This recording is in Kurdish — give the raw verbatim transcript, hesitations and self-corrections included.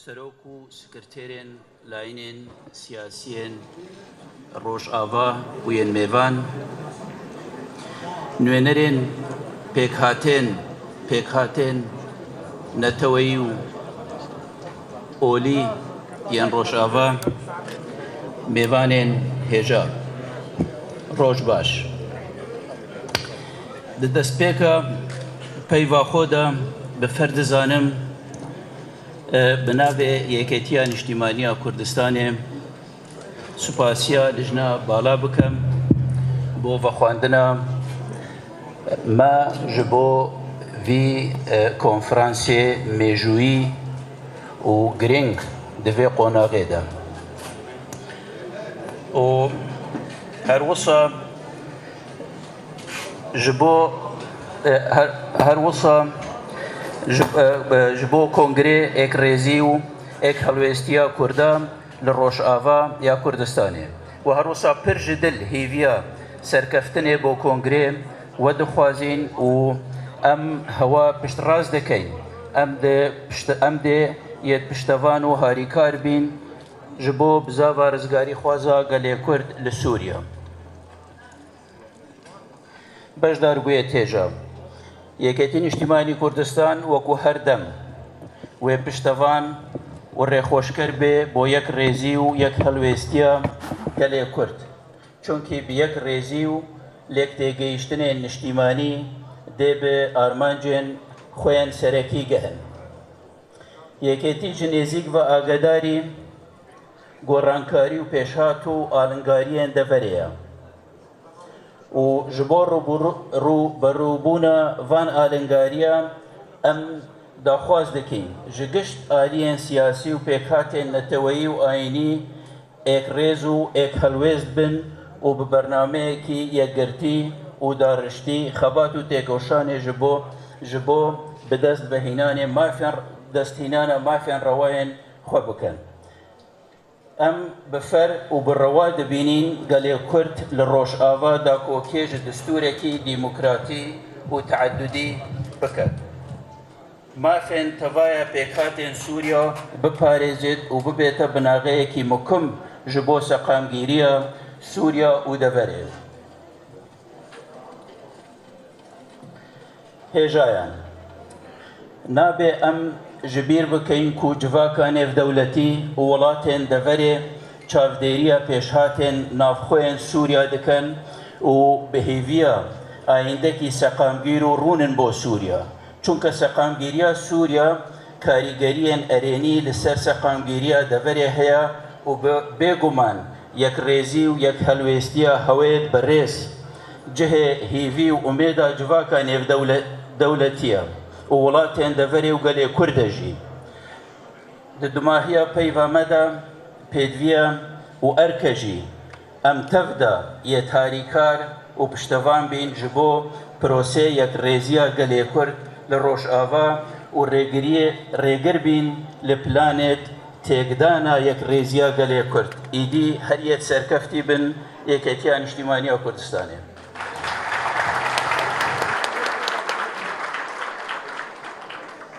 Serok û sekreterên layînên siyasiyên Rojava û yên mêvan, nûnerên pêkhatên, pêkhatên neteweyî û olî yên Rojava, mêvanên hêja, roj baş. Di destpêka peyva xwe de bi fer dizanim, e, bi navê Yekêtiya Niştîmaniya Kurdistanê supasiya lijna bala bikim bo vexwendina me ji bo vî, e, konferansê mêjûyî û girîng di vê qonaxê de. Û her wisa ji bo, e, her, her wisa ji, e, e, ji bo kongrê êkrêzî û êkhelwêstiya Kurda li Rojava ya Kurdistanê û her wisa pir ji dil hêviya serkeftinê bo kongrê we dixwazîn û em hewa piştrast dikeyn. Em dê pişt-, em dê yê piştevan û harîkar bîn ji bo bizava rizgarîxwaza gelê Kurd li Sûriye. Beşdargûyê têja. Yekêtî Niştîmanî Kurdistan wekû her dem wê piştevan û rêxweşker bê bo yekrêzî û yekhelwêstiya gelê Kurd. Çunkî bi yekrêzî û lêktêgihîştinên niştîmanî dê bi armancên xwe yên serekî gehin. Yekêtî ji nêzîk ve agedarî gorankarî û pêşhat û alingariyên deverê ye. Û ji bo rûbûrû-, rûberûbûna van alingariya em daxwaz dikin ji gişt aliyên siyasî û pêkhatên neteweyî û ayînî êkrêz û êkhelwêst bin û bi bernameyekî yekgirtî û dariştî xebat û têkoşanê ji bo, ji bo bi dest vehînanê mafên, desthînana mafên rewayên xwe bikin. Em bi fer û bi rewa dibînin gelê Kurd li Rojava dakokê ji destûrekî demokratî û teedudî biket. Mafên tevaya pêkhatên Sûriya biparêzit û bibête binaxeyekî mukim ji bo seqamgîriya Sûriya û deverê. Hêjayan. Nabe em ji bîr bikeyn ku civaka nêvdewletî û welatên deverê çavdêriya pêşhatên navxweyên Sûriya dikin û bi hêviya ayîndekî seqamgîr û rûn in bo Sûriya. Çunke seqamgîriya Sûriya karîgeriyên erênî li ser seqamgîriya deverê heye û bi, bêguman yekrêzî û yekhelwêstiya hewêt bi rêz cihê hîvî û umêda civaka nêvdewle-, dewletî ye û welatên deverê û gelê Kurd e jî. Di dumahiya peyva me de pêdiviye û erk e jî. Em tev de yê harîkar û piştevan bîn ji bo proseyê yekrêziya gelê Kurd li Rojava û rêgiriyê, rêgir bîn li planêt têkdana yekrêziya gelê Kurd. Îdî her yêt serkeftî bin Yekêtiya Niştîmaniya Kurdistanê.